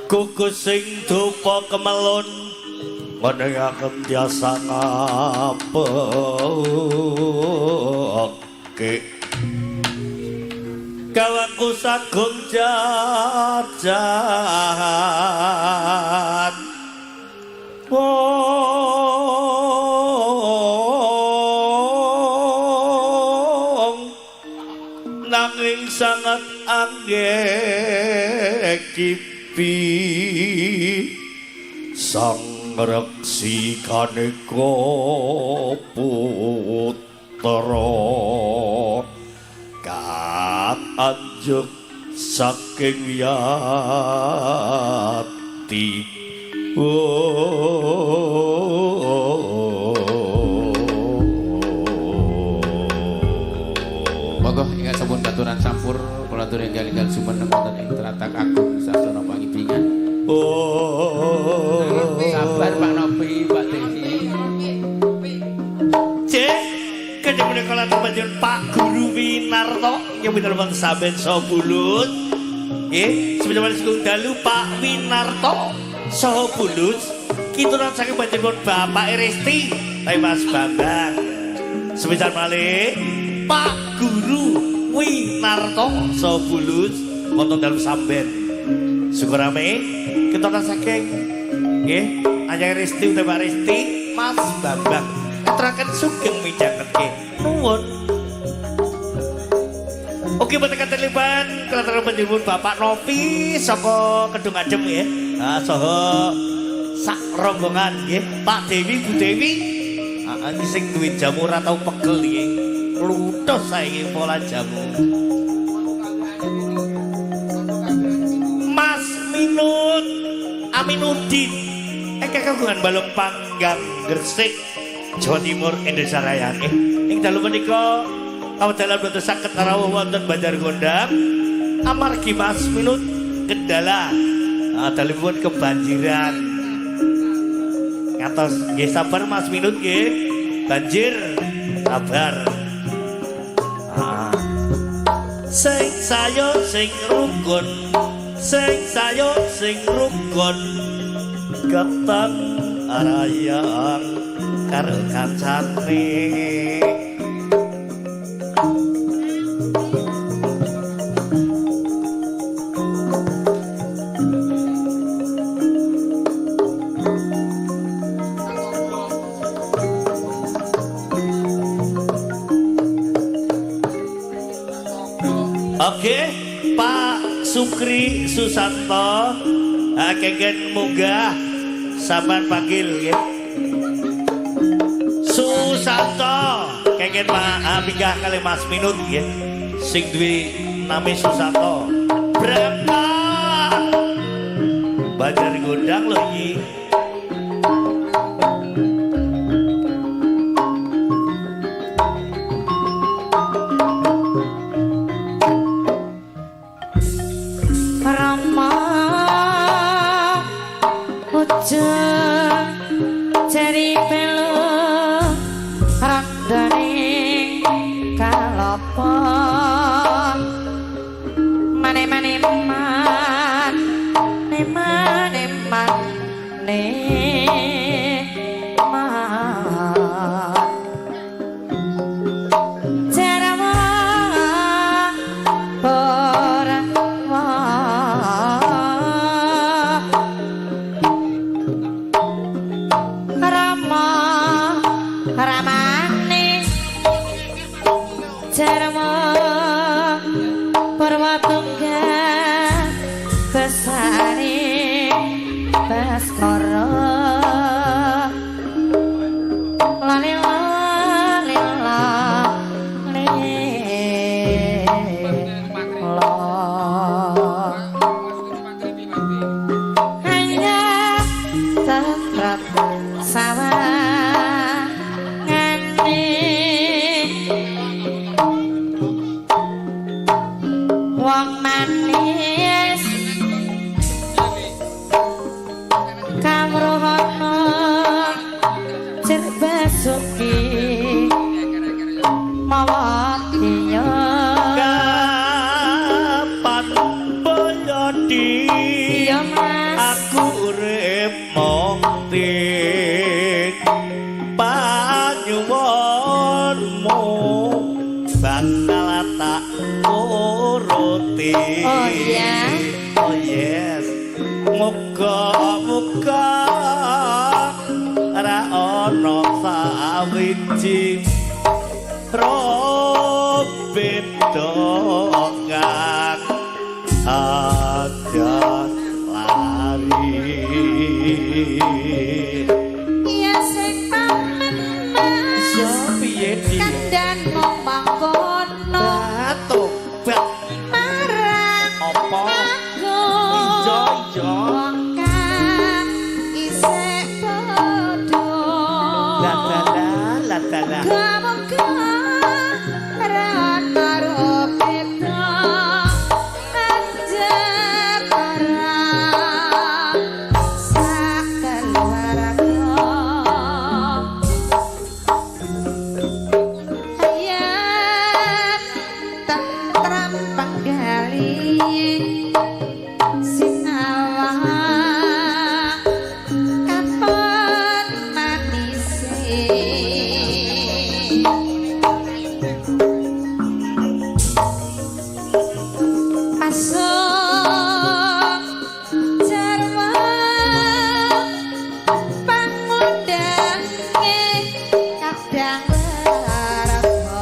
Gugus sing dupa kemelun ngenengaken tiasa ngapeke. Kawangku sagung jajan wong nanging sangat anggekipi sang reksi kaneka putra kang anjuk saking wiyati. Monggo ingkang sampun katuran sampur kula aturi enggal-enggal sumenep wonten ing tratag agung sasana pangibingan. Sabar Pak Nopi, Pak Devi. Cek kedhe menika latur panjenengan Pak Guru Winarto nyebut wonten saben saha bulut. Nggih, sepindah sugeng dalu Pak Winarto saha bulut kituran saking panjenengan Bapak Resti tapi Mas Bambang. Sepisan malih Pak Guru Winarto saha bulut wonten dalem samben. Syukurame kituran saking nggih Anyang Resti utawi Pak Resti Mas Bambang. Aturaken sugeng midhangetke. Nuwun. Oke, boten kateliban kelataran panjenengan Bapak Novi saka Kedung Adem nggih. Ah saha sak rombongan nggih, Pak Dewi Bu Dewi. Ah iki sing duwe jamu ora tau pegel iki. Kluthus saiki pola jamu. Mas Minut Aminuddin ingkang kagungan Balong Panggang Gresik Jawa Timur Indonesia Raya. Ing dalu menika kawedalan boten saged rawuh wonten Banjar Gondang amargi Mas Minut kendala dalemipun kebanjiran. Ngatos nggih sabar Mas Minut nggih. Banjir sabar. Sing sayo sing rukun, sing sayo sing rukun ketang arayang karo kancane. Oke, Pak Sukri Susanto, kengken munggah sampean panggil nggih. Susanto, kengken minggah kali Mas Minut nggih. Sing duwe nami Susanto. Berangkat. Banjar Gondang lho iki. Rama ujung jari pelu randane kalopo mane mane man ne mane man ne man Jarawa ora wa Rama ramane Jarma Purwatunggal besare Baskara Lalila lila lila hanya tetap sawangane wong manis kawruhana jerbasuki mawa tiya Kapan boyo di iya Mas. Aku urip mati panyuwunmu bakal tak turuti. Oh iya. Oh yes. Muga-muga ra ana sawiji ro beda kang aja lari. Ya sing pamen Mas. Ya piye di Kandhan mangkono tobat marang apa aku. Ijo ijo Wong kang isih bodho. La la la la la la. Muga-muga ra ana beda anjep ora sakeluarga. Hayat tentram penggali sinawang kapan manise. Pasung jarwa pangundange kadang warga.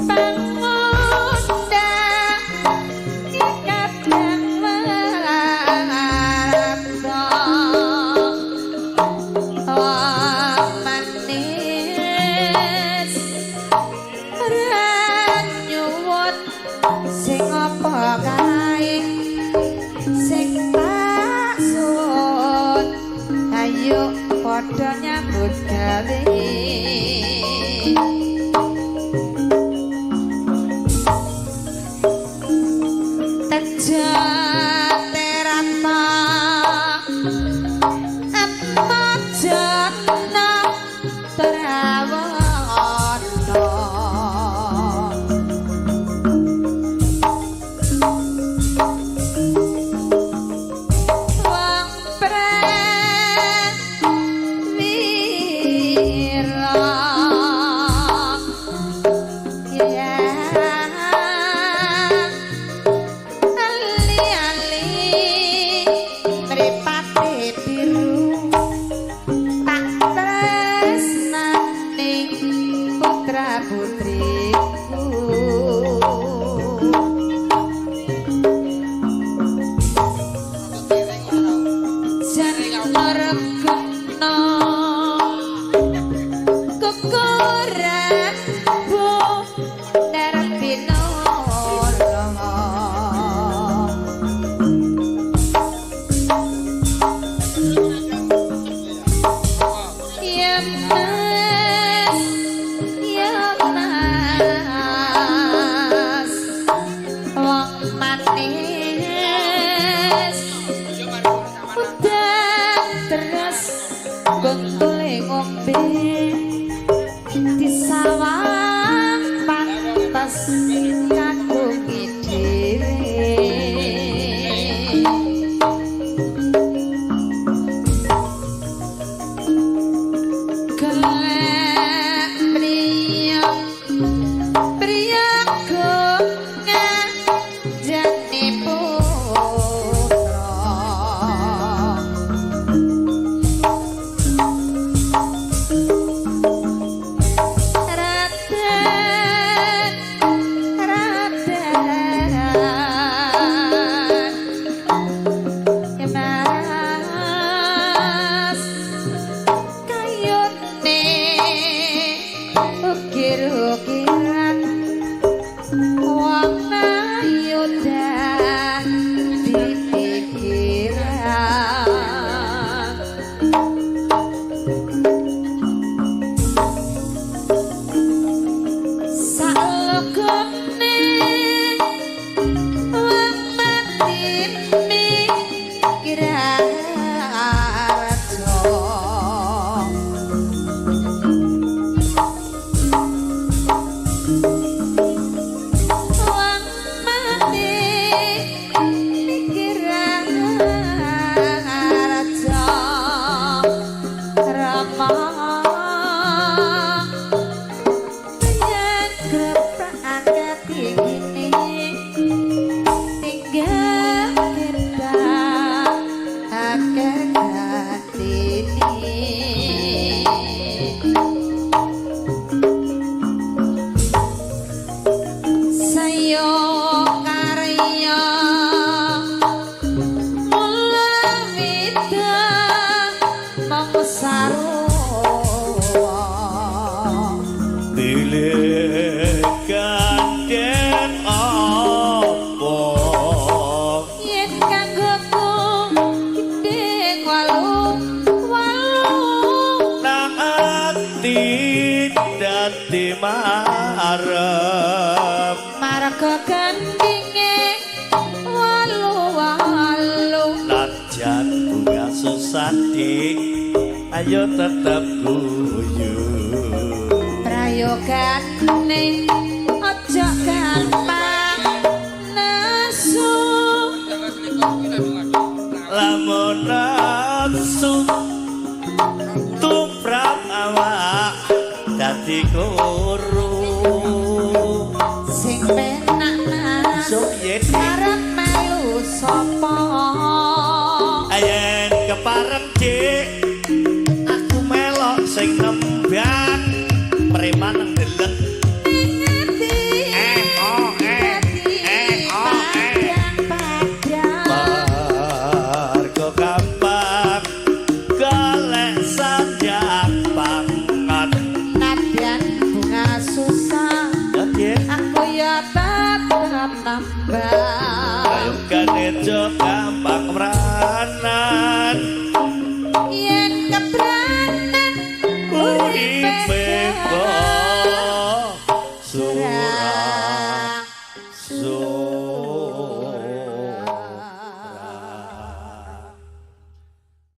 Pangundange kadang warga. Wong manis ra nyuwun sing apa kae sing tak suwun, ayo padha nyambut gawe. Tejo terata amajana trawana. Wong prewira ya ali-ali mripate biru tak tresnani putra putriku. Janur kena kukuran bu darpinolo. Ya Mas, ya Mas, wong manis udan terus gontole ngombe di sawah pantes kagungi dhewe. Gelek mriyang mriyang jane putra. Raden, Raden, ya Mas, kayune ukir-ukiran wong ayu dadi pikiran. Salogone wong mati mikir raja. Wong Keparem Marga gandinge walu-walu. Najan bunga susah, Dik, ayo tetep guyu. Prayogane aja gampang nesu. Lamun nesu tumrap awak dadi kuru. Sing penak, Mas. So piye, Dik? Arep melu sapa? Yen kepareng, Dik, aku melok sing nembang, preman ndeleng. Ning ati Eh, oh, eh. dadi Eh, oh, eh. padang-padang. Margo gampang golek sanjang pangan. Nadyan bunga susah, Ya, Dik. aku ya tetep nambah. Prayogane aja gampang mranan. Yen kebranan uripe kok surang.